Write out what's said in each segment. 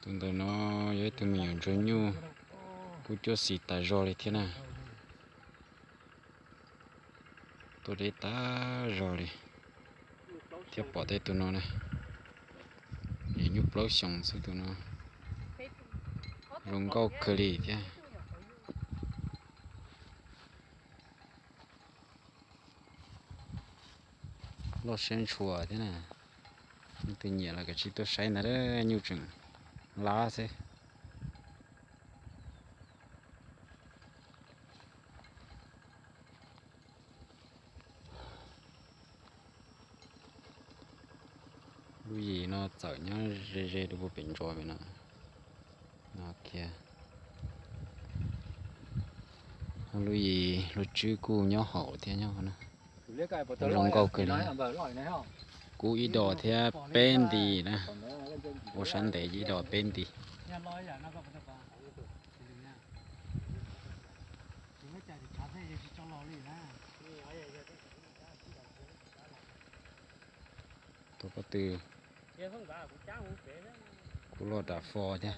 Tus ntawm no yog ib tug me nyuam ntsuag nyuj, kuj cuab xis tas zog li thiab na. Tuaj deb tas zog li thiab. Pom tej tus no na, nyuam nyuj plaub xyoos xwb tus no, zoo nkauj kawg li thiab. Loj siab ntshua thiab na. Leej twg nyiam los kav tsij tuaj saib ntag, nyuj tseem lab xwb. Lub yim no txawm nyob ze ze rau puag pem ntsuas pem no. No kiag, lub yim lub tswb kuj nyob hauv thiab nyob no. Zoo nkauj kawg li. Kub ib dos thiab peb nti na. Ua sab ntev ib dos peb nti. Tus pob tw kuj loj dam fo thiab.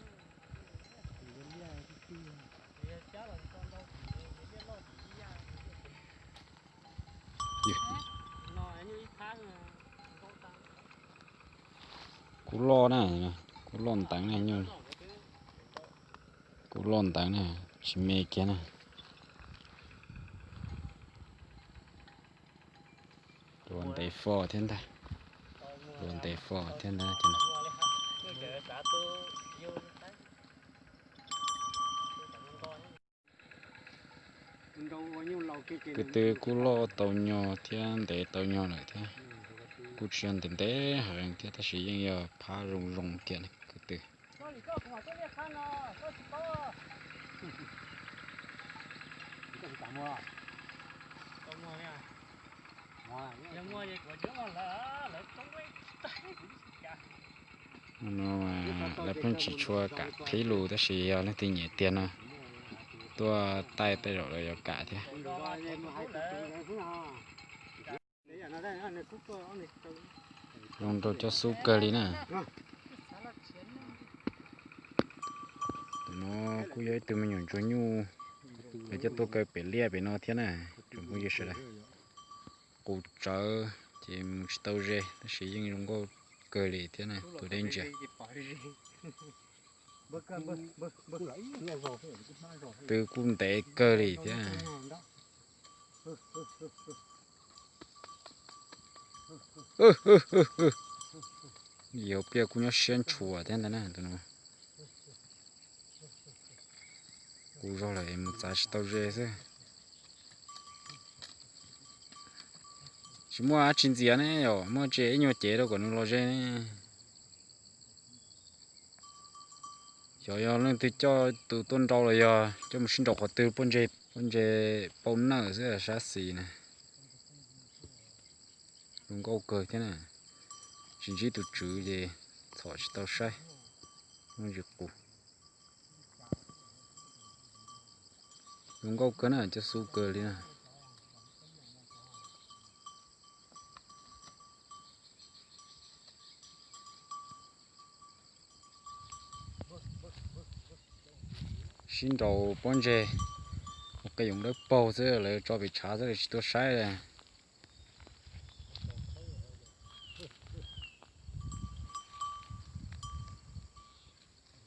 Kuj loj na, kuj loj nteev na, kuj loj nteev na, tsis me kiag na. Tus ntev fo thiab ntag, tus ntev fo thiab ntag. Kwv tw kuj loj tau nyog thiab ntev tau nyog lawm thiab. Kuj tsis yog ntev ntev heev thiab tab sis yeej yog phab zoo zoo kiag kwv tw. No lawv pheej tsis tshua kam qhib lus tab sis yog leej twg nyiam tiag no tuaj taij tej zaum lawv yuav kam thiab. Zoo rau cov xub kawg li na. Tus no kuj yog ib tug me nyuam ntsuag nyuj, lawv coj tuaj kaw pem liaj pem no thiab na, tsoom phooj ywg sawv daws. Qus tsawv ces mus tsis tau ze tab sis yeej zoo nkauj kawg li thiab na, tus deb ntsia. Twb kuj ntev kawg li thiab. Yog pliaj kuj nyob siab ntshua thiab ntag na tus no. Kuv zog lawm mus txav tsis tau ze xwb. Tsis muaj dab tsi ntxias ne, yog muaj tsis ib nyuag cev rau kom nws los ze ne. Xyov yog leej twg coj tus tuaj nrau los yog coj mus sib nraus qhov twg, pob ntseg pauj nawj xwb sab xis na. Zoo nkauj kawg thiab na. Tsis ntsib tus tswv ces txhom tsis tau saib. Zoo nkauj kawg na, cov xub kawg li na. Sib nraus pob ntseg, ua qee yoov dawb paug xwb lawv tso pem tshav xwb lawv tsis tuaj saib.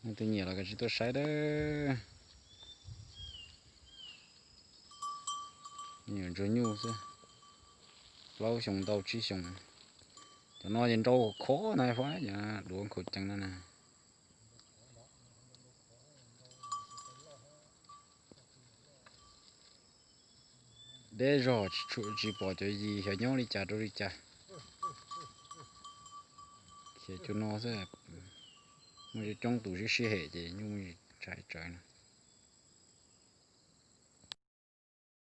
Leej twg nyiam los kav tsij tuaj saib dawb. Nyuam ntsuag nyuj xwb, plaub xyoo ntau tsib xyoo. Cov no ces nrau khov ntag, duav nkhaus cees no na. Deb zog tsis pom cov yis xyov nyob li cas rau li cas. Khiav cuag no xwb, muaj coob tus sib sib hem ces nyuj ntshai tsawv no.